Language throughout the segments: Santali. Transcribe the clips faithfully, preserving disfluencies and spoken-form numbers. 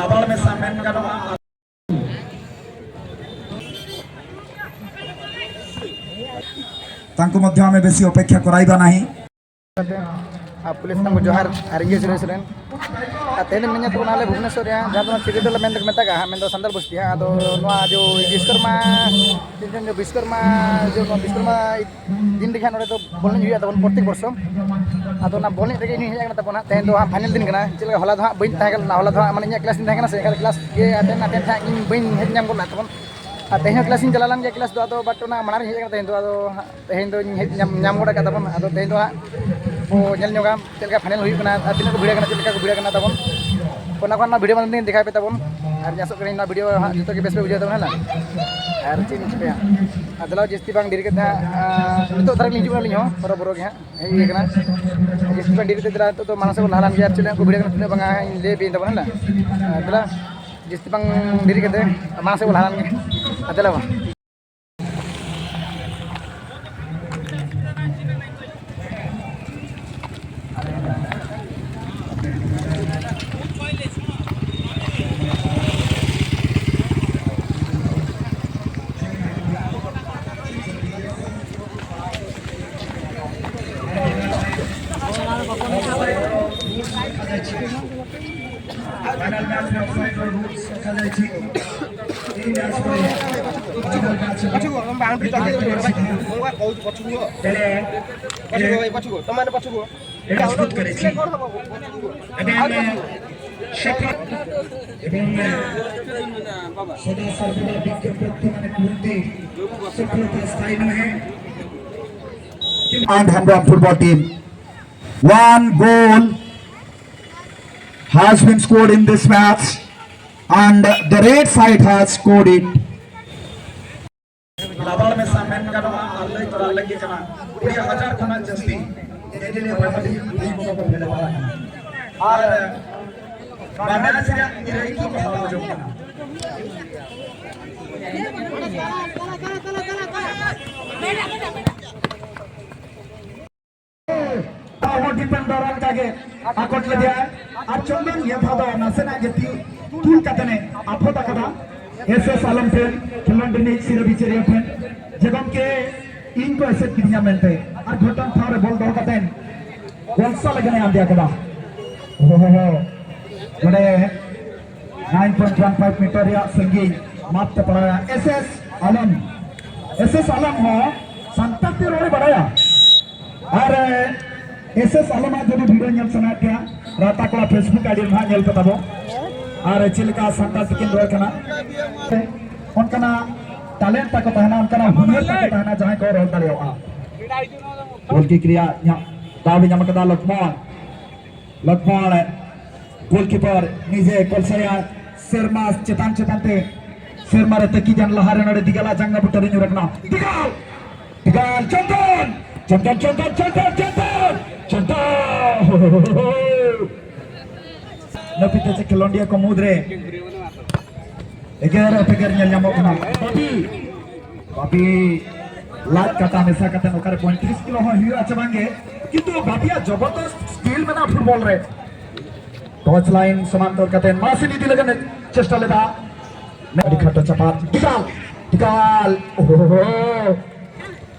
ᱟᱵᱟᱨ ᱢᱮᱥᱟ ᱢᱮᱱ ᱜᱟᱱᱚᱜᱼᱟ᱾ ତାଙ୍କୁ ମଧ୍ୟ ଆମେ ବେଶୀ ଅପେକ୍ଷା କରାଇବା ନାହିଁ। ᱟᱨ ᱯᱩᱭᱞᱩ ᱥᱮᱫ ᱡᱚᱦᱟᱨ ᱟᱨ ᱤᱧ ᱜᱮ ᱥᱩᱨᱮᱥ ᱥᱚᱨᱮᱱ᱾ ᱟᱨ ᱛᱮᱦᱮᱧ ᱢᱮᱱ ᱧᱟᱯᱟᱢ ᱠᱟᱱᱟ ᱟᱞᱮ ᱵᱷᱩᱵᱽᱱᱮᱥᱚᱨ ᱨᱮ, ᱡᱟᱦᱟᱸ ᱫᱚ ᱪᱤᱨᱜᱟᱹᱴᱟᱹᱞᱟ ᱢᱮᱱᱛᱮ ᱠᱚ ᱢᱮᱛᱟᱜᱼᱟ, ᱢᱮᱱᱫᱚ ᱥᱟᱱᱛᱟᱲ ᱵᱚᱥᱛᱤ ᱦᱟᱸᱜ᱾ ᱟᱫᱚ ᱱᱚᱣᱟ ᱡᱚ ᱵᱤᱥᱠᱚᱨᱢᱟ, ᱪᱮᱫ ᱪᱚᱝ ᱡᱚ ᱵᱤᱥᱠᱚᱨᱢᱟ, ᱡᱚ ᱱᱚᱣᱟ ᱵᱤᱥᱠᱚᱨᱢᱟ ᱫᱤᱱ ᱨᱮᱜᱮ ᱦᱟᱸᱜ ᱱᱚᱰᱮ ᱫᱚ ᱵᱚᱞ ᱮᱱᱮᱡ ᱦᱩᱭᱩᱜᱼᱟ ᱛᱟᱵᱚᱱ ᱯᱨᱚᱛᱮᱠ ᱵᱚᱨᱥᱚ᱾ ᱟᱫᱚ ᱚᱱᱟ ᱵᱚᱞ ᱮᱱᱮᱡ ᱨᱮᱜᱮ ᱤᱧ ᱦᱚᱸᱧ ᱦᱮᱡ ᱟᱠᱟᱱᱟ ᱛᱟᱵᱚᱱ ᱦᱟᱸᱜ᱾ ᱛᱮᱦᱮᱧ ᱫᱚ ᱦᱟᱸᱜ ᱯᱷᱟᱭᱱᱮᱞ ᱫᱤᱱ ᱠᱟᱱᱟ᱾ ᱪᱮᱫ ᱞᱮᱠᱟ ᱦᱚᱞᱟ ᱫᱚ ᱦᱟᱸᱜ ᱵᱟᱹᱧ ᱛᱟᱦᱮᱸ ᱠᱟᱱᱟ, ᱦᱚᱞᱟ ᱫᱚ ᱦᱟᱸᱜ ᱢᱟᱱᱮ ᱤᱧᱟᱹᱜ ᱠᱞᱟᱥ ᱨᱤᱧ ᱛᱟᱦᱮᱸ ᱠᱟᱱᱟ ᱥᱮ, ᱮᱱᱠᱷᱟᱱ ᱠᱞᱟᱥ ᱜᱮ ᱟᱴᱮᱱ ᱟᱴᱮᱱ ᱛᱮ ᱦᱟᱸᱜ ᱤᱧ ᱵᱟᱹᱧ ᱦᱮᱡ ᱧᱟᱢ ᱜᱚᱫ ᱞᱮᱱᱟ ᱛᱟᱵᱚᱱ᱾ ᱟᱨ ᱛᱮᱦᱮᱧ ᱦᱚᱸ ᱠᱞᱟᱥ ᱤᱧ ᱪᱟᱞᱟᱣ ᱞᱮᱱ ᱜᱮᱭᱟ, ᱠᱞᱟᱥ ᱫᱚ, ᱟᱫᱚ but ᱚᱱᱟ ᱢᱟᱲᱟᱝ ᱨᱤᱧ ᱦᱮᱡ ᱟᱠᱟᱱᱟ ᱛᱮᱦᱮᱧ ᱫᱚ, ᱟᱫᱚ ᱦᱟᱸᱜ ᱛᱮᱦᱮᱧ ᱫᱚᱧ ᱦᱮᱡ ᱧᱟᱢ, ᱧᱟᱢ ᱜᱚᱫ ᱟᱠᱟᱫ ᱛᱟᱵᱚᱱ᱾ ᱟᱫᱚ ᱛᱮᱦᱮᱧ ᱫᱚ ᱦᱟᱸᱜ ᱵᱚ ᱧᱮᱞ ᱧᱚᱜᱟ ᱪᱮᱫ ᱞᱮᱠᱟ ᱯᱷᱟᱭᱱᱮᱞ ᱦᱩᱭᱩᱜ ᱠᱟᱱᱟ ᱟᱨ ᱛᱤᱱᱟᱹᱜ ᱠᱚ ᱵᱷᱤᱲ ᱟᱠᱟᱱᱟ, ᱪᱮᱫ ᱞᱮᱠᱟ ᱠᱚ ᱵᱷᱤᱲ ᱟᱠᱟᱱᱟ ᱛᱟᱵᱚᱱ᱾ ᱚᱱᱟ ᱠᱚ ᱚᱱᱟ ᱵᱷᱤᱰᱤᱭᱳ ᱢᱟᱫᱽᱫᱷᱚᱢ ᱛᱮᱧ ᱫᱮᱠᱷᱟᱣ ᱯᱮ ᱛᱟᱵᱚᱱ᱾ ᱟᱨ ᱤᱧ ᱟᱥᱚᱜ ᱠᱟᱹᱱᱟᱹᱧ ᱱᱚᱣᱟ ᱵᱷᱤᱰᱤᱭᱳ ᱦᱟᱸᱜ ᱡᱚᱛᱚ ᱜᱮ ᱵᱮᱥ ᱯᱮ ᱵᱩᱡᱷᱟᱹᱣ ᱛᱟᱵᱚᱱᱟ, ᱦᱮᱸ ᱞᱟ? ᱟᱨ ᱪᱮᱫ ᱮᱢ ᱪᱤᱠᱟᱹᱭᱟ? ᱟᱨ ᱫᱮᱞᱟ ᱡᱟᱹᱥᱛᱤ ᱵᱟᱝ ᱰᱮᱨᱤ ᱠᱟᱛᱮ ᱦᱟᱸᱜ, ᱟᱨ ᱱᱤᱛᱚᱜ ᱫᱷᱟᱨᱟ ᱞᱤᱧ ᱦᱤᱡᱩᱜ ᱠᱟᱱᱟ ᱟᱹᱞᱤᱧ ᱦᱚᱸ, ᱦᱚᱨᱚ ᱵᱚᱨᱚ ᱜᱮ ᱦᱟᱸᱜ ᱦᱮᱡ ᱦᱩᱭ ᱟᱠᱟᱱᱟ᱾ ᱡᱟᱹᱥᱛᱤ ᱵᱟᱝ ᱰᱮᱨᱤ ᱠᱟᱛᱮ ᱫᱮᱞᱟ ᱱᱤᱛᱚᱜ ᱫᱚ ᱢᱟᱲᱟᱝ ᱥᱮᱫ ᱵᱚᱱ ᱞᱟᱦᱟ ᱞᱮᱱ ᱜᱮᱭᱟ, ᱟᱨ ᱪᱮᱫ ᱞᱮᱠᱟ ᱠᱚ ᱵᱷᱤᱲ ᱟᱠᱟᱱᱟ ᱛᱤᱱᱟᱹᱜ ᱵᱟᱝᱟ ᱤᱧ ᱞᱟᱹᱭ ᱟᱯᱮᱭᱟᱹᱧ ᱛᱟᱵᱚᱱᱟ, ᱦᱮᱸ ᱞᱟ? ᱟᱨ ᱫᱮᱞᱟ ᱡᱟᱹᱥᱛᱤ ᱵᱟᱝ ᱰᱮᱨᱤ ᱠᱟᱛᱮ ᱢᱟᱲᱟᱝ ᱥᱮᱫ ᱵᱚᱱ ᱞᱟᱦᱟ ᱞᱮᱱ ᱜᱮ᱾ ᱟᱨ ᱫᱮᱞᱟ ᱵᱟᱝ᱾ ଏବଂ ସଦା ସର୍ବଦା ବିଜ୍ଞ ବ୍ୟକ୍ତିମାନେ କୁହନ୍ତି, ସଫଳତା ସ୍ଥାୟୀ ନୁହେଁ। And Hamram football team, one goal has been scored in this match, and the red side has scored it. ᱞᱟᱵᱟᱲ ᱢᱮᱥᱟ ᱢᱮᱱ ᱜᱟᱱᱚᱜᱼᱟ ᱟᱨ ᱞᱟᱹᱭ ᱛᱚᱨᱟ ᱞᱟᱹᱜᱤᱫ ᱠᱟᱱᱟ᱾ ᱠᱩᱲᱤ ᱦᱟᱡᱟᱨ ᱠᱷᱚᱱᱟᱜ ᱡᱟᱹᱥᱛᱤ ᱧᱮᱧᱮᱞᱤᱭᱟᱹ ᱵᱟᱰᱟᱭ ᱵᱟᱠᱚ ᱯᱷᱮᱰ ᱵᱟᱲᱟ ᱠᱟᱱᱟ᱾ ᱟᱨ ᱵᱟᱰᱟᱭ ᱨᱮᱭᱟᱜ ᱜᱤᱨᱟᱹ ᱠᱚ ᱦᱟᱛᱟᱣ ᱡᱚᱝ ᱠᱟᱱᱟ᱾ ᱫᱚ ᱚᱱᱠᱟ ᱜᱮ ᱟᱠᱚᱴ ᱞᱮᱫᱮᱭᱟᱭ᱾ ᱟᱨ ᱪᱚᱱᱫᱚᱱ ᱱᱤᱭᱟᱹ ᱫᱷᱟᱣ ᱫᱚ ᱱᱟᱥᱮᱱᱟᱜ ᱜᱮ ᱛᱤ ᱛᱩᱞ ᱠᱟᱛᱮ ᱮ ᱟᱯᱷᱚᱫ ᱟᱠᱟᱫᱟ᱾ ᱮᱥ ᱮᱥ ᱟᱞᱚᱢ ᱴᱷᱮᱱ, ᱠᱷᱮᱞᱳᱱᱰ ᱨᱤᱱᱤᱡ ᱥᱤᱨᱟᱹ ᱵᱤᱪᱟᱹᱨᱤᱭᱟᱹ ᱴᱷᱮᱱ, ᱡᱮ ᱜᱚᱢᱠᱮ, ᱤᱧ ᱠᱚ ᱮᱥᱮᱫ ᱠᱤᱫᱤᱧᱟ ᱢᱮᱱᱛᱮ᱾ ᱟᱨ ᱜᱷᱚᱴᱚᱱ ᱴᱷᱟᱶ ᱨᱮ ᱵᱚᱞ ᱫᱚᱦᱚ ᱠᱟᱛᱮ ᱜᱚᱞᱥᱟ ᱞᱟᱹᱜᱤᱫ ᱮ ᱟᱸᱫᱮ ᱟᱠᱟᱫᱟ᱾ ᱳᱦᱳ, ᱱᱚᱰᱮ nine point one five meter ᱨᱮᱭᱟᱜ ᱥᱟᱺᱜᱤᱧ ᱢᱟᱯ ᱛᱮ ᱯᱟᱲᱟᱣᱟ ᱮᱥ ᱮᱥ ᱟᱞᱚᱢ᱾ ᱮᱥ ᱮᱥ ᱟᱞᱚᱢ ᱦᱚᱸ ᱥᱟᱱᱛᱟᱲ ᱛᱮ ᱨᱚᱲᱮ ᱵᱟᱲᱟᱭᱟ᱾ ᱟᱨ ᱮᱥ ᱮᱥ ᱟᱞᱚᱢᱟᱜ ᱡᱩᱫᱤ video ᱧᱮᱞ ᱥᱟᱱᱟᱭᱮᱫ ᱯᱮᱭᱟ, ᱨᱟᱣᱛᱟ ᱠᱚᱲᱟ Facebook ID ᱨᱮ ᱱᱟᱦᱟᱜ ᱧᱮᱞ ᱯᱮ ᱛᱟᱵᱚ᱾ ᱟᱨ ᱪᱮᱫ ᱞᱮᱠᱟ ᱥᱟᱱᱛᱟᱲ ᱛᱮᱠᱤᱱ ᱨᱚᱲ ᱠᱟᱱᱟ, ᱚᱱᱠᱟᱱᱟᱜ talent ᱛᱟᱠᱚ ᱛᱟᱦᱮᱱᱟ, ᱚᱱᱠᱟᱱᱟᱜ ᱦᱩᱱᱟᱹᱨ ᱛᱟᱠᱚ ᱛᱟᱦᱮᱱᱟ, ᱡᱟᱦᱟᱸᱭ ᱠᱚ ᱨᱚᱲ ᱫᱟᱲᱮᱭᱟᱜᱼᱟ᱾ Goal kick ᱨᱮᱭᱟᱜ ᱧᱟ-, ᱫᱟᱣ ᱮ ᱧᱟᱢ ᱟᱠᱟᱫᱟ ᱞᱚᱠᱷᱢᱚᱱ᱾ ᱞᱚᱠᱷᱢᱚᱱ, goalkeeper ᱱᱤᱡᱮ ᱠᱚᱞᱥᱟᱭᱟ, ᱥᱮᱨᱢᱟ ᱪᱮᱛᱟᱱ ᱪᱮᱛᱟᱱ ᱛᱮ, ᱥᱮᱨᱢᱟ ᱨᱮ ᱛᱟᱹᱠᱤᱡ ᱟᱱ ᱞᱟᱦᱟᱨᱮ ᱱᱚᱰᱮ ᱫᱤᱜᱟᱞᱟ ᱡᱟᱸᱜᱟ ᱵᱩᱴᱟᱹ ᱨᱮ ᱧᱩᱨ ᱟᱠᱟᱱᱟ᱾ ᱫᱤᱜᱟᱞ! ᱫᱤᱜᱟᱞ, ᱪᱚᱱᱫᱚᱱ! ᱪᱚᱱᱫᱚᱱ, ᱪᱚᱱᱫᱚᱱ, ᱪᱚᱱᱫᱚᱱ, ᱪᱚᱱᱫᱚᱱ! ᱪᱚᱱᱫᱚᱱ! ᱱᱟᱹᱯᱤᱛ ᱛᱮ ᱠᱷᱮᱞᱳᱱᱰᱤᱭᱟᱹ ᱠᱚ ᱢᱩᱫᱽᱨᱮ ᱮᱜᱮᱨ ᱮᱯᱮᱜᱮᱨ ᱧᱮᱞ ᱧᱟᱢᱚᱜ ᱠᱟᱱᱟ᱾ ᱵᱟᱯᱤ, ᱵᱟᱯᱤ ᱞᱟᱡ ᱠᱟᱴᱟ ᱢᱮᱥᱟ ᱠᱟᱛᱮ ᱚᱠᱟᱨᱮ ᱯᱚᱸᱭᱛᱨᱤᱥ ᱠᱤᱞᱳ ᱦᱚᱸ ᱦᱩᱭᱩᱜᱼᱟ ᱪᱮ ᱵᱟᱝᱜᱮ, ᱠᱤᱱᱛᱩ ᱵᱟᱯᱤᱭᱟᱜ ᱡᱚᱵᱚᱨᱫᱚᱥᱛ skill ᱢᱮᱱᱟᱜᱼᱟ ᱯᱷᱩᱴᱵᱚᱞ ᱨᱮ᱾ Touch line ᱥᱚᱢᱟᱱᱛᱚᱨ ᱠᱟᱛᱮ ᱢᱟᱥᱤᱱ ᱤᱫᱤ ᱞᱟᱹᱜᱤᱫ ᱮ ᱪᱮᱥᱴᱟ ᱞᱮᱫᱟ᱾ ᱟᱹᱰᱤ ᱠᱷᱟᱴᱚ ᱪᱟᱯᱟᱫ᱾ ᱴᱤᱠᱟᱞ, ᱴᱤᱠᱟᱞ, ᱳᱦᱳ,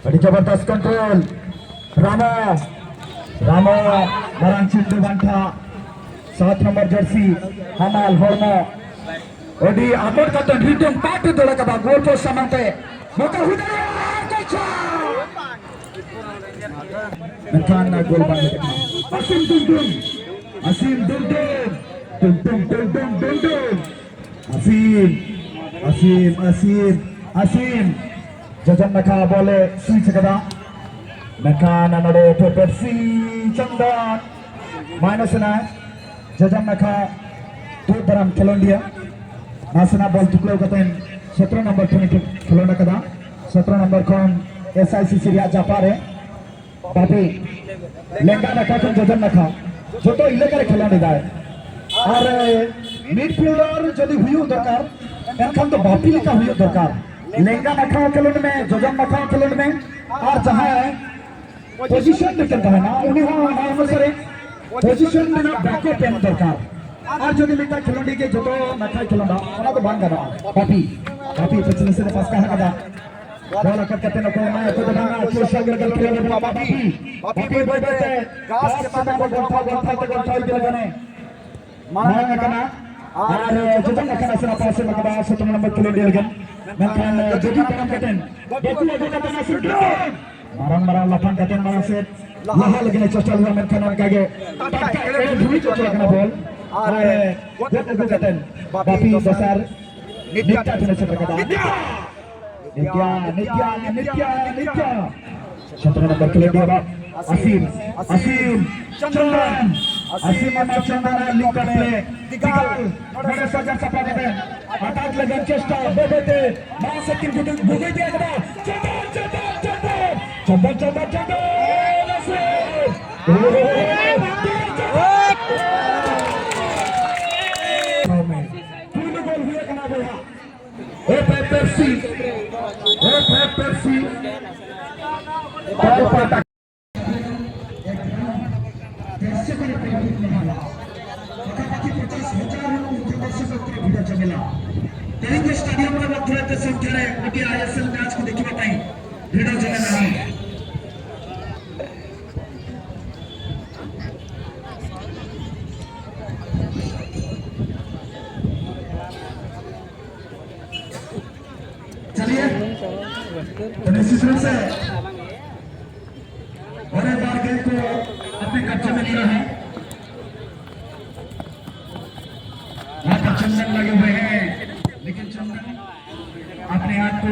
ᱟᱹᱰᱤ ᱡᱚᱵᱚᱨᱫᱚᱥᱛ control᱾ ᱨᱟᱢᱚ, ᱨᱟᱢᱚ, ᱢᱟᱨᱟᱝ ᱪᱤᱱᱰᱩ ᱵᱟᱱᱴᱷᱟ, ᱥᱟᱛ ᱱᱚᱢᱵᱚᱨ jersey, ᱦᱟᱢᱟᱞ ᱦᱚᱲᱢᱚ᱾ ᱟᱹᱰᱤ ᱟᱠᱚᱴ ᱠᱟᱛᱮ ᱰᱨᱤᱵᱞᱤᱝ ᱯᱟᱥ ᱮ ᱫᱟᱹᱲ ᱟᱠᱟᱫᱟ ᱜᱳᱞ ᱯᱳᱥᱴ ᱥᱟᱢᱟᱝ ᱛᱮ᱾ ᱢᱚᱠᱟ ᱦᱩᱭ ᱫᱟᱲᱮᱭᱟᱜᱼᱟ, ᱟᱨ ᱠᱚ ᱪᱷᱟᱯ! ᱢᱮᱱᱠᱷᱟᱱ ᱜᱳᱞ ᱵᱟᱝ ᱦᱩᱭ ᱠᱟᱱᱟ᱾ ᱟᱥᱤᱢ ᱫᱩᱢᱫᱩᱢ, ᱟᱥᱤᱢ ᱫᱩᱢᱫᱩᱢ, ᱫᱩᱢᱫᱩᱢ, ᱫᱩᱢᱫᱩᱢ, ᱫᱩᱢᱫᱩᱢ᱾ ᱟᱥᱤᱢ, ᱟᱥᱤᱢ, ᱟᱥᱤᱢ, ᱟᱥᱤᱢ᱾ ᱡᱚᱡᱚᱢ ᱱᱟᱠᱷᱟ ᱵᱚᱞ ᱮ switch ᱟᱠᱟᱫᱟ᱾ ᱢᱮᱱᱠᱷᱟᱱ ᱱᱚᱰᱮ ᱯᱮᱯᱮᱨᱥᱤ ᱪᱚᱱᱫᱚᱱ minus ᱮᱱᱟᱭ᱾ ᱡᱚᱡᱚᱢ ᱱᱟᱠᱷᱟ ᱛᱩᱫ ᱫᱟᱨᱟᱢ ᱠᱷᱮᱞᱳᱱᱰᱤᱭᱟᱹ᱾ ᱱᱟᱥᱮᱱᱟᱜ ᱵᱚᱞ ᱛᱩᱠᱲᱟᱹᱣ ᱠᱟᱛᱮ ᱥᱚᱛᱨᱚ ᱱᱚᱢᱵᱚᱨ ᱴᱷᱮᱱ ᱮ ᱠᱷᱮᱞᱳᱱᱰ ᱟᱠᱟᱫᱟ᱾ ᱥᱚᱛᱨᱚ ᱱᱚᱢᱵᱚᱨ ᱠᱷᱚᱱ SICC ᱨᱮᱭᱟᱜ ᱡᱟᱯᱟᱜ ᱨᱮ ᱵᱟᱯᱤ ᱞᱮᱸᱜᱟ ᱱᱟᱠᱷᱟ ᱠᱷᱚᱱ ᱡᱚᱡᱚᱢ ᱱᱟᱠᱷᱟ ᱡᱚᱛᱚ ᱮᱞᱟᱠᱟ ᱨᱮ ᱠᱷᱮᱞᱳᱱᱰ ᱮᱫᱟᱭ᱾ ᱟᱨ midfielder ᱡᱩᱫᱤ ᱦᱩᱭᱩᱜ ᱫᱚᱨᱠᱟᱨ, ᱮᱱᱠᱷᱟᱱ ᱫᱚ ᱵᱟᱯᱤ ᱞᱮᱠᱟ ᱦᱩᱭᱩᱜ ᱫᱚᱨᱠᱟᱨ᱾ ᱞᱮᱸᱜᱟ ᱱᱟᱠᱷᱟ ᱦᱚᱸ ᱠᱷᱮᱞᱳᱱᱰ ᱢᱮ, ᱡᱚᱡᱚᱢ ᱱᱟᱠᱷᱟ ᱦᱚᱸ ᱠᱷᱮᱞᱳᱱᱰ ᱢᱮ, ᱟᱨ ᱡᱟᱦᱟᱸᱭ ᱯᱚᱡᱤᱥᱚᱱ ᱢᱤᱫᱴᱮᱱ ᱛᱟᱦᱮᱱᱟ, ᱩᱱᱤ ᱦᱚᱸ ᱚᱱᱟ ᱚᱱᱩᱥᱟᱨᱮ ᱯᱚᱡᱤᱥᱚᱱ ᱨᱮᱱᱟᱜ ᱵᱮᱠᱟᱯ ᱮᱢ ᱫᱚᱨᱠᱟᱨ᱾ ᱟᱨ ᱡᱩᱫᱤ ᱢᱤᱫᱴᱟᱝ ᱠᱷᱮᱞᱳᱰᱤᱭᱟᱹ ᱜᱮ ᱡᱚᱛᱚ ᱱᱟᱠᱷᱟᱭ ᱠᱷᱮᱞᱳᱰᱟ, ᱚᱱᱟ ᱫᱚ ᱵᱟᱝ ᱜᱟᱱᱚᱜᱼᱟ᱾ ᱵᱟᱯᱤ, ᱵᱟᱯᱤ ᱯᱟᱹᱪᱷᱞᱟᱹ ᱥᱮᱫ ᱮ ᱯᱟᱥᱠᱟ ᱟᱠᱟᱫᱟ᱾ ᱵᱚᱞ ᱟᱠᱚᱴ ᱠᱟᱛᱮ ᱱᱚᱠᱚ ᱮᱢᱟᱭᱟ, ᱚᱠᱚᱭ ᱫᱚ ᱵᱟᱝᱟ, ᱪᱮᱥᱴᱟ ᱜᱮ ᱞᱟᱹᱜᱤᱫ ᱠᱷᱮᱞᱳᱰ ᱨᱮᱱᱟᱜ ᱵᱟᱯᱤ, ᱵᱟᱯᱤ ᱵᱟᱹᱭ ᱵᱟᱹᱭᱛᱮ ᱜᱷᱟᱥ ᱪᱮᱛᱟᱱ ᱨᱮ ᱜᱚᱞᱴᱷᱟᱣ, ᱜᱚᱞᱴᱷᱟᱣ ᱛᱮ ᱜᱚᱞᱴᱷᱟᱣ ᱤᱫᱤ ᱞᱮᱠᱟᱱᱮ ᱢᱟᱲᱟᱝ ᱟᱠᱟᱱᱟ᱾ ᱟᱨ ᱡᱚᱡᱚᱢ ᱱᱟᱠᱷᱟ ᱱᱟᱥᱮᱱᱟᱜ ᱯᱟᱥ ᱮᱢ ᱟᱠᱟᱫᱟ ᱥᱚᱛᱨᱚ ᱱᱚᱢᱵᱚᱨ ᱠᱷᱮᱞᱳᱰᱤᱭᱟᱹ ᱞᱟᱹᱜᱤᱫ᱾ ᱢᱮᱱᱠᱷᱟᱱ ᱡᱚᱫᱤ ᱯᱟᱨᱚᱢ ᱠᱟᱛᱮ ᱵᱟᱹᱠᱩ ᱟᱹᱜᱩ ᱠᱟᱛᱮ ᱱᱟᱥᱮ ᱢᱟᱨᱟᱝ ᱢᱟᱨᱟᱝ ᱞᱟᱯᱷᱟᱝ ᱠᱟᱛᱮ ᱢᱟᱲᱟᱝ ᱥᱮᱫ ᱞᱟᱦᱟ ᱞᱟᱹᱜᱤᱫ ᱮ ᱪᱮᱥᱴᱟ ᱞᱮᱫᱟ, ᱢᱮᱱᱠᱷᱟᱱ ᱚᱱᱠᱟ ᱜᱮ ᱴᱟᱴᱠᱟ ᱮᱲᱮ ᱫᱷᱩᱲᱤ ᱪᱚᱴ ᱟᱠᱟᱱᱟ ᱵᱚᱞ᱾ ᱟᱨ ᱜᱚᱫ ᱟᱹᱜᱩ ᱠᱟᱛᱮ ᱵᱟᱯᱤ ᱫᱚᱥᱟᱨ ᱱᱤᱠᱴᱟ ᱴᱷᱮᱱ ᱮ ᱥᱮᱴᱮᱨ ᱟᱠᱟᱫᱟ᱾ ᱱᱤᱠᱴᱟ, ᱱᱤᱠᱴᱟ, ᱱᱤᱠᱴᱟ, ᱱᱤᱠᱴᱟ᱾ ᱥᱚᱛᱨᱚ ᱱᱚᱢᱵᱚᱨ ᱠᱷᱮᱞᱳᱰᱤᱭᱟᱹ ᱵᱟ ᱟᱥᱤᱢ, ᱟᱥᱤᱢ, ᱪᱚᱱᱫᱚᱱ, ᱟᱥᱤᱢ ᱟᱨ ᱪᱚᱱᱫᱚᱱ ᱟᱜ ᱞᱤᱝᱠ ᱟᱯ ᱯᱞᱮ᱾ ᱫᱤᱜᱟᱞ ᱱᱚᱰᱮ ᱥᱟᱡᱟ ᱥᱟᱯᱟ ᱠᱟᱛᱮ ᱟᱴᱟᱠ ᱞᱟᱹᱜᱤᱫ ᱪᱮᱥᱴᱟ, ᱵᱟᱹᱭ ᱵᱟᱹᱭ ᱛᱮ ᱢᱟᱲᱟᱝ ᱥᱮᱫ ᱠᱤᱱ ᱜᱩᱰᱩ-, ᱜᱩᱰᱩ ᱤᱫᱤ ᱟᱠᱟᱫᱟ᱾ ᱪᱚᱱᱫᱚᱱ, ᱪᱚᱱᱫᱚᱱ, ᱪᱚᱱᱫᱚᱱ, ᱪᱚᱱᱫᱚᱱ, ᱪᱚᱱᱫᱚᱱ, ᱪᱚᱱᱫᱚᱱ, ᱟᱥᱤᱢ᱾ ᱯᱩᱭᱞᱩ ᱜᱳᱞ ᱦᱩᱭ ᱟᱠᱟᱱᱟ ᱵᱚᱭᱦᱟ᱾ F F F C, F F F C. ᱯᱟᱠᱷᱟᱯᱟᱠᱷᱤ ᱯᱚᱪᱟᱥ ᱦᱟᱡᱟᱨ ᱦᱚᱲ ᱩᱱᱠᱩ ᱫᱚᱨᱥᱚᱠ ᱠᱚ ᱵᱷᱤᱲ ᱡᱚᱢᱮᱞᱟ᱾ ᱛᱮᱦᱮᱧ ᱫᱚ ᱥᱴᱮᱰᱤᱭᱟᱢ ᱨᱮ ᱢᱚᱫᱽᱫᱷᱚ ᱨᱟᱡᱽᱡᱚ ᱥᱚᱝᱠᱷᱟ ᱨᱮ ᱜᱚᱴᱤ ᱟᱭ ᱮᱥ ᱮᱞ ᱢᱮᱪ ᱠᱚ ᱫᱮᱠᱷᱤᱵᱟ ᱛᱟᱦᱮᱸ ᱵᱷᱤᱲ ᱡᱚᱢᱮᱞᱟ᱾ चलिए, तो नेक्स्ट से और एक बार गेंद को अपने कब्जे में लिया है। वहां पर चंदन लगे हुए हैं, लेकिन चंदन अपने आप को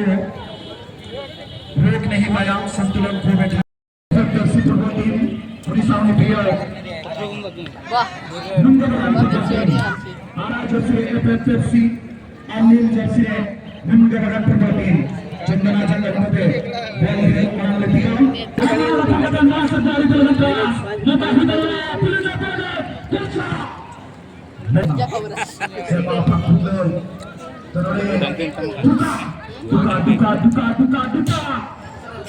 रोक नहीं पाया, संतुलन खो बैठा। जर्सी फुटबॉल टीम उड़ीसा ने प्रिय वाह। नंबर वन पर जर्सी, आरा jersey, F F F C, Anil jersey ने number one football team Chandana जंगल पे बॉल भी मार लेती है। Sepak bola. Terus. Duka, duka, duka, duka, duka.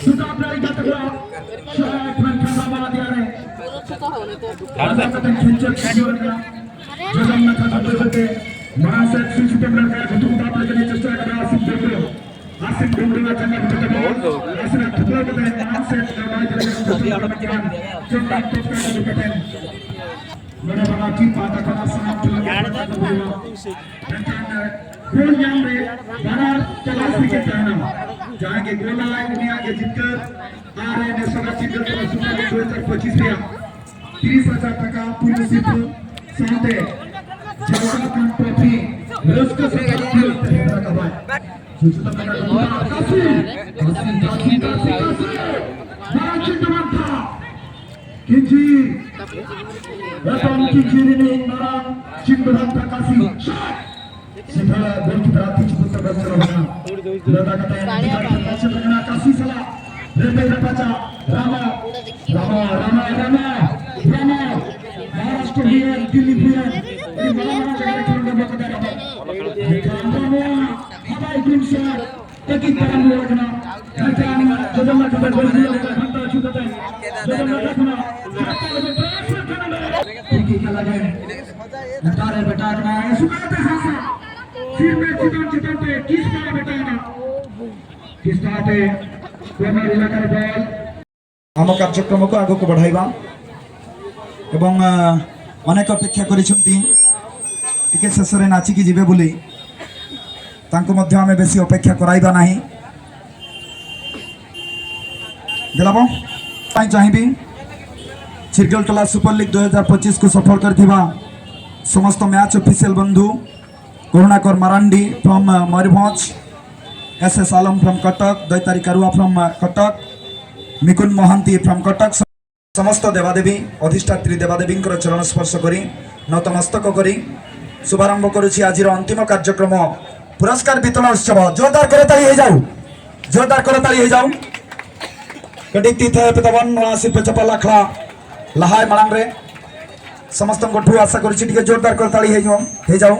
ᱥᱩᱛᱟᱹᱢ ᱫᱟᱲᱮ ᱠᱟᱛᱮ ᱠᱚ ᱥᱟᱦᱟ ᱠᱷᱟᱱ ᱠᱷᱟᱱ ᱵᱟᱵᱟ ᱫᱤᱭᱟ ᱨᱮ ᱟᱨ ᱠᱟᱛᱮ ᱠᱷᱮᱞ ᱪᱮᱫ ᱠᱚ ᱦᱩᱭᱩᱜ ᱠᱟᱱᱟ᱾ ᱡᱚᱡᱚᱢ ᱱᱟᱠᱷᱟ ᱠᱷᱟᱱ ᱵᱟᱹᱭ ᱵᱟᱹᱭᱛᱮ ᱢᱟᱲᱟᱝ ᱥᱮᱫ ᱥᱩᱨ ᱥᱩᱛᱟᱹᱢ ᱱᱟᱠᱷᱟ ᱠᱷᱟᱱ ᱛᱩᱢ ᱫᱟᱯ ᱞᱟᱹᱜᱤᱫ ᱮ ᱪᱮᱥᱴᱟ ᱠᱟᱫᱟ ᱟᱥᱤᱢ ᱵᱮᱢᱵᱩ᱾ ᱟᱥᱤᱢ ᱵᱮᱢᱵᱩ ᱟᱜ ᱡᱟᱸᱜᱟ ᱵᱩᱴᱟᱹ ᱛᱮ ᱵᱚᱞ ᱟᱥᱤᱢ ᱟᱜ ᱴᱷᱩᱠᱟᱹᱣ ᱠᱟᱛᱮ ᱢᱟᱲᱟᱝ ᱥᱮᱫ ᱫᱟᱲᱮ ᱠᱟᱛᱮ ᱪᱮᱥᱴᱟ ᱠᱟᱫᱟ ᱠᱟᱱ ᱪᱮᱥᱴᱟ ᱴᱚᱴᱠᱟ ᱠᱟᱛᱮ ᱱᱚᱰᱮ ᱵᱟᱱᱟᱨ ᱴᱤᱢ ᱯᱟᱦᱴᱟ ᱠᱷᱚᱱ ᱥᱟᱱᱟᱢ ᱠᱷᱮᱞᱳᱰᱤᱭᱟᱹ ᱠᱚ ᱢᱮᱱᱠᱷᱟᱱ ᱜᱳᱞ ᱧᱟᱢ ᱨᱮ ᱵᱟᱱᱟᱨ ᱛᱚᱞᱟᱥ ᱨᱮᱜᱮ ᱛᱟᱦᱮᱱᱟ᱾ ᱡᱟᱦᱟᱸᱭ ᱜᱮ ᱜᱳᱞᱟᱭ ᱩᱱᱤᱭᱟᱜ ᱜᱮ ᱡᱤᱛᱠᱟᱹᱨ᱾ ᱟᱨ ᱱᱮᱥᱚᱱᱟᱞ ᱪᱤᱛᱟᱹᱨ ᱠᱚ ᱥᱩᱯᱟᱨ ᱞᱤᱜᱽ ᱫᱩ ᱦᱟᱡᱟᱨ ᱯᱚᱸᱪᱤᱥ ᱨᱮᱭᱟᱜ ᱛᱤᱨᱤᱥ ᱦᱟᱡᱟᱨ ᱴᱟᱠᱟ ᱯᱩᱭᱞᱩ ᱥᱤᱨᱯᱟᱹ ᱥᱟᱶᱛᱮ ᱡᱟᱣᱜᱟ ᱠᱷᱟᱱ ᱴᱨᱚᱯᱷᱤ ᱨᱟᱹᱥᱠᱟᱹ ᱥᱟᱞᱟᱜ ᱠᱷᱮᱞ ᱛᱮ ᱨᱟᱠᱟᱵᱟᱭ᱾ ᱡᱩᱡᱩ ᱛᱟᱠᱚ ᱠᱟᱹᱥᱤ, ᱠᱟᱹᱥᱤ, ᱠᱟᱹᱥᱤ, ᱠᱟᱹᱥᱤ, ᱠᱟᱹᱥᱤ᱾ ᱢᱟᱨᱟᱝ ᱪᱤᱱᱛᱟᱹ ᱵᱟᱝ ᱛᱷᱟ᱾ ᱠᱤᱪᱷᱤ ᱨᱚᱛᱚᱱ ᱠᱤᱪᱷᱤ ᱨᱤᱱᱤᱡ ᱢᱟᱨᱟᱝ ᱪᱤᱱᱫᱩᱨᱟᱢ ᱯᱨᱚᱠᱟᱥᱤ᱾ ᱥᱤᱫᱷᱟᱹ ᱜᱳᱞᱠᱤᱯᱟᱨ ᱟᱜ ᱛᱤ ᱪᱩᱯᱩᱫ ᱛᱮ ᱵᱚᱞ ᱪᱟᱞᱟᱣ ᱮᱱᱟ᱾ ᱞᱟᱸᱫᱟ ᱠᱟᱛᱮ ᱴᱷᱤᱠᱟᱹ ᱠᱟᱛᱮ ᱯᱟᱥ ᱠᱟᱱᱟ ᱠᱟᱥᱤ ᱥᱟᱞᱟᱜ᱾ ᱨᱮᱯᱮᱡ ᱨᱟᱯᱟᱪᱟ᱾ ᱨᱟᱢᱟ, ᱨᱟᱢᱟ, ᱨᱟᱢᱟ, ᱨᱟᱢᱟ, ᱨᱟᱢᱟ᱾ ᱢᱚᱦᱟᱨᱟᱥᱴᱨᱚ ᱦᱩᱭᱮᱱ, ᱫᱤᱞᱞᱤ ᱦᱩᱭᱮᱱ, ᱟᱹᱰᱤ ᱢᱟᱨᱟᱝ ᱢᱟᱨᱟᱝ ᱡᱟᱭᱜᱟ ᱨᱮ ᱠᱷᱮᱞᱳᱸᱰ ᱮ ᱮᱢ ᱠᱟᱫᱟ ᱨᱟᱢᱟ᱾ ᱢᱮᱱᱠᱷᱟᱱ ᱨᱟᱢᱟ ᱦᱟᱵᱟᱭ ᱜᱩᱢ ᱥᱮ ᱛᱟᱹᱠᱤᱱ ᱛᱟᱲᱟᱢ ᱨᱩᱣᱟᱹᱲ ᱠᱟᱱᱟ᱾ ᱢᱮᱱᱠᱷᱟᱱ ᱡᱚᱡᱚᱢ ᱱᱟᱠᱷᱟ ᱠᱷᱚᱱ ᱜᱷᱟᱱᱴᱟ ᱟᱹᱪᱩᱨ ᱠᱟᱛᱮ ᱡᱚᱡᱚᱢ ᱱᱟᱠᱷᱟ ᱠᱷᱚᱱᱟᱜ ᱦᱟᱛᱟᱣ ᱞᱟᱹᱜᱤᱫ transfer ᱠᱟᱱᱟ᱾ ᱴᱷᱤᱠ ᱜᱮ ᱠᱷᱮᱞᱟ ᱜᱮ᱾ ᱱᱮᱛᱟᱨ ᱮ ᱵᱮᱴᱟ ᱠᱟᱱᱟ, ᱥᱩᱠᱟᱭ ᱛᱮ ᱦᱟᱥᱟ᱾ ᱥᱤᱨᱯᱮ ᱪᱮᱛᱟᱱ ᱪᱮᱛᱟᱱ ᱛᱮ ᱠᱤᱥᱛᱟ ᱵᱮᱴᱟ ᱠᱟᱱᱟ᱾ ᱠᱤᱥᱛᱟ ᱛᱮ corner ᱮᱞᱟᱠᱟ ᱨᱮ ball। ଆମ କାର୍ଯ୍ୟକ୍ରମକୁ ଆଗକୁ ବଢ଼ାଇବା ଏବଂ, ଅ, ଅନେକ ଅପେକ୍ଷା କରିଛନ୍ତି ଟିକେ ଶେଷରେ ନାଚିକି ଯିବେ ବୋଲି। ତାଙ୍କୁ ମଧ୍ୟ ଆମେ ବେଶୀ ଅପେକ୍ଷା କରାଇବା ନାହିଁ। ଦିଲାବ ପାଇଁ ଚାହିଁବି, ଚିର୍ଗଲଟୋଲା ସୁପର ଲିଗ୍ ଦୁଇ ହଜାର ପଚିଶକୁ ସଫଳ କରିଥିବା ସମସ୍ତ ମ୍ୟାଚ୍ ଅଫିସିଆଲ ବନ୍ଧୁ, କରୁଣାକର ମାରାଣ୍ଡି ଫ୍ରମ୍, ଅ, Mayurbhanj, S S Alam from Cuttack, Daitari କାରୁଆ from, ଅ, କଟକ, ମିକୁନ ମହାନ୍ତି ଫ୍ରମ୍ କଟକ, ସମସ୍ତ ଦେବାଦେବୀ, ଅଧିଷ୍ଠାତ୍ରୀ ଦେବାଦେବୀଙ୍କର ଚରଣ ସ୍ପର୍ଶ କରି, ନତମସ୍ତକ କରି, ଶୁଭାରମ୍ଭ କରୁଛି ଆଜିର ଅନ୍ତିମ କାର୍ଯ୍ୟକ୍ରମ, ପୁରସ୍କାର ବିତରଣ ଉତ୍ସବ। ଜୋରଦାର କରତାଳି ହେଇଯାଉ, ଜୋରଦାର କରତାଳି ହେଇଯାଉ। ᱠᱟᱹᱴᱤᱡ ᱛᱤ ᱛᱷᱟᱭᱚ ᱯᱮ ᱛᱟᱵᱚᱱ, ᱱᱚᱣᱟ ᱥᱤᱨᱯᱟᱹ ᱪᱟᱯᱟᱞ ᱟᱠᱷᱲᱟ ᱞᱟᱦᱟᱭ ᱢᱟᱲᱟᱝ ᱨᱮ ସମସ୍ତଙ୍କଠୁ ଆଶା କରୁଛି ଟିକେ ଜୋରଦାର କରତାଳି ହେଇଯାଉ, ହେଇଯାଉ।